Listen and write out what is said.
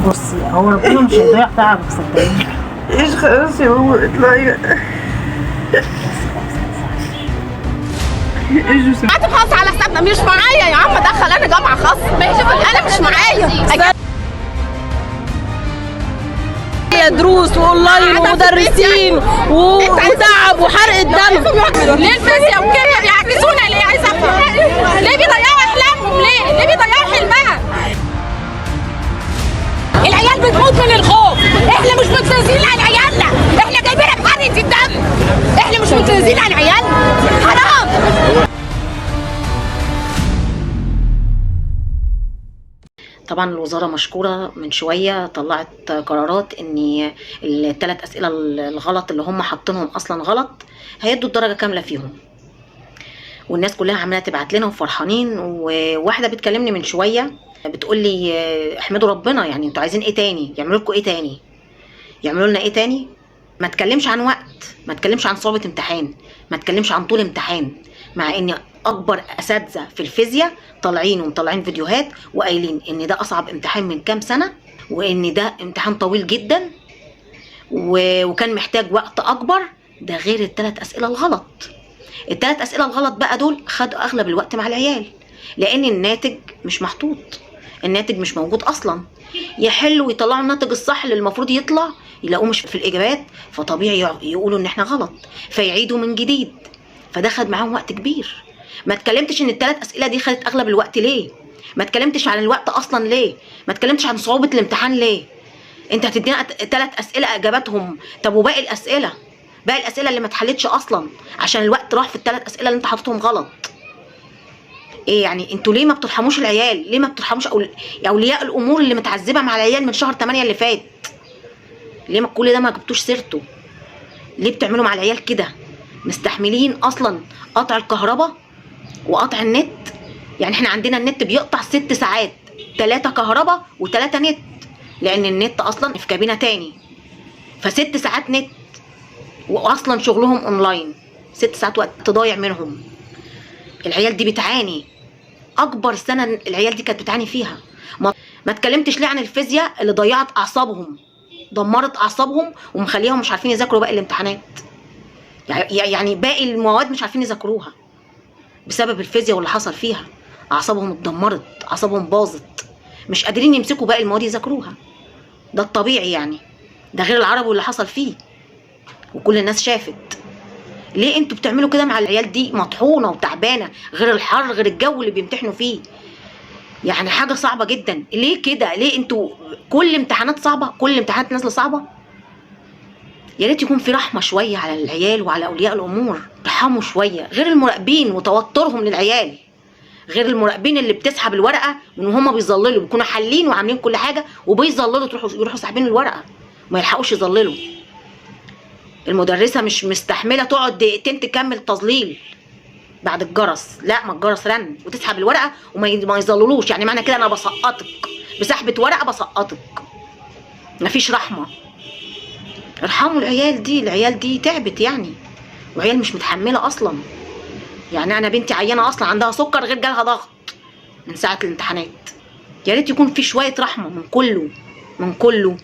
بصي، هو ربنا مش هيضيع تعبك صدقيني. ايش خلاص يا ماما اطلعي. ايش جامعات خاصة على حسابنا. مش معايا يا عم ادخل انا جامعة خاصة، انا مش معايا. دروس واونلاين ومدرسين وتعب وحرق الدم. ليه الفيزياء والكيمياء بيعكسونا ليه؟ عايزة افهم ليه بيضيعوا احلامهم؟ ليه بيضيعوا حلمها؟ العيال بتموت من الخوف. احنا مش متنازلين عن عيالنا، احنا جايبينها بحرقة الدم. احنا مش متنازلين عن عيالنا، حرام. طبعا الوزارة مشكورة من شوية طلعت قرارات ان الثلاث اسئلة الغلط اللي هم حاطينهم اصلا غلط هيدوا الدرجة كاملة فيهم، والناس كلها عمالة تبعت لنا وفرحانين. وواحدة بتكلمني من شوية بتقول لي احمدوا ربنا، يعني انتوا عايزين ايه تاني؟ يعملوا لكم ايه تاني؟ يعملوا لنا ايه تاني؟ ما تكلمش عن وقت، ما تكلمش عن صعوبة امتحان، ما تكلمش عن طول امتحان، مع ان اكبر اساتذة في الفيزياء طالعين ومطلعين فيديوهات وقايلين ان ده اصعب امتحان من كام سنة، وان ده امتحان طويل جدا وكان محتاج وقت اكبر. ده غير الثلاث اسئلة الغلط. الثلاث اسئلة الغلط بقى دول خدوا اغلب الوقت مع العيال، لان الناتج مش محطوط، الناتج مش موجود اصلا. يحلوا ويطلعوا الناتج الصح اللي المفروض يطلع، يلاقوه مش في الاجابات، فطبيعي يقولوا ان احنا غلط، فيعيدوا من جديد. فده خد معاهم وقت كبير. ما اتكلمتش ان الثلاث اسئلة دي خدت اغلب الوقت ليه، ما اتكلمتش عن الوقت اصلا ليه، ما اتكلمتش عن صعوبة الامتحان ليه. انت هتدينا ثلاث اسئلة اجاباتهم، طب وباقي الاسئلة؟ باقي الاسئلة اللي ما اتحلتش اصلا عشان الوقت راح في الثلاث اسئلة اللي انت حاططهم غلط. ايه يعني انتوا ليه ما بترحموش العيال؟ ليه ما بترحموش اولياء الامور اللي متعذبه مع العيال من شهر 8 اللي فات؟ ليه ما كل ده ما جبتوش سيرته؟ ليه بتعملوا مع العيال كده؟ مستحملين اصلا قطع الكهرباء وقطع النت. يعني احنا عندنا النت بيقطع 6 ساعات، 3 كهرباء و3 نت، لان النت اصلا في كابينه تاني، ف6 ساعات نت، واصلا شغلهم اونلاين، 6 ساعات وقت ضايع منهم. العيال دي بتعاني، اكبر سنة العيال دي كانت بتعاني فيها. ما اتكلمتش ليه عن الفيزياء اللي ضيعت اعصابهم، دمرت اعصابهم ومخليهم مش عارفين يذاكروا باقي الامتحانات، يعني باقي المواد مش عارفين يذاكروها بسبب الفيزياء واللي حصل فيها. اعصابهم اتدمرت، اعصابهم باظت، مش قادرين يمسكوا باقي المواد يذاكروها. ده الطبيعي يعني، ده غير العربي واللي حصل فيه وكل الناس شافت. ليه انتوا بتعملوا كده مع العيال دي؟ مطحونه وتعبانه، غير الحر، غير الجو اللي بيمتحنوا فيه، يعني حاجة صعبة جدا. ليه كده؟ ليه انتوا كل امتحانات صعبة، كل امتحانات نازله صعبة؟ يا ريت يكون في رحمه شوية على العيال وعلى اولياء الامور، ارحموا شوية. غير المراقبين وتوترهم للعيال، غير المراقبين اللي بتسحب الورقة من وهم بيظللوا، بيكونوا حالين وعاملين كل حاجة وبيظللوا، يروحوا ساحبين الورقة ما يلحقوش يظللوا. المدرسة مش مستحمله تقعد دقيقتين تكمل تظليل بعد الجرس، لا ما الجرس رن وتسحب الورقة وما يظللوش. يعني معنى كده انا بسقطك بسحبه ورقة، بسقطك. مفيش رحمه. ارحموا العيال دي، العيال دي تعبت يعني، وعيال مش متحملة اصلا. يعني انا بنتي عيانه اصلا، عندها سكر، غير جالها ضغط من ساعة الامتحانات. يا ريت يكون في شوية رحمه من كله، من كله.